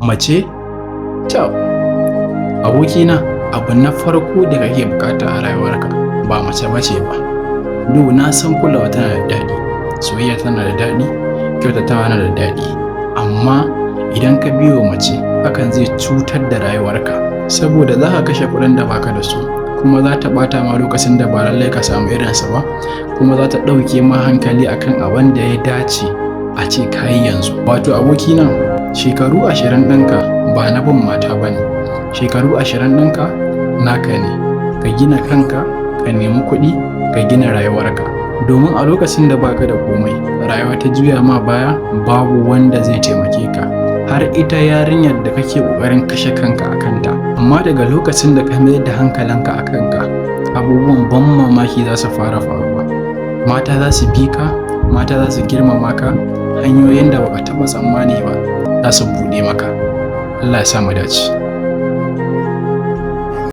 Mace? To, abokina, abu na farko da kake bukata a rayuwarka ba mace bace ba. Do na san kulawa tana da daɗi, soyayya tana da daɗi, kyautatawa na da daɗi, amma idan ka biyo mace, hakan zai cutar da rayuwarka, saboda za ka kashe kuɗin da baka da su, kuma za ta ɓata ma lokacin da ba lallai ka samu irinsa ba, kuma za ta ɗauke ma hankali akan abin da ya dace a ce ka yi yanzu. Wato abokina, shekaru 20 ɗinka ba na bin mata ba ne. Shekaru 20 ɗinka naka ne, ka gina kanka, ka nemi kuɗi, ka gina rayuwarka, domin a lokacin da baka da komai, rayuwa ta juya ma baya, babu wanda zai taimake ka, har ita yarinyar da kake ƙoƙarin kashe kanka a kanta. Amma daga lokacin da ka mayar da hankalinka a kanka, abubuwan ban mamaki za su fara faruwa. Mata za su bi ka, mata za su girmama ka, hanyoyin da baka taɓa tsammani ba za su buɗe maka. Allah ya sa mu dace.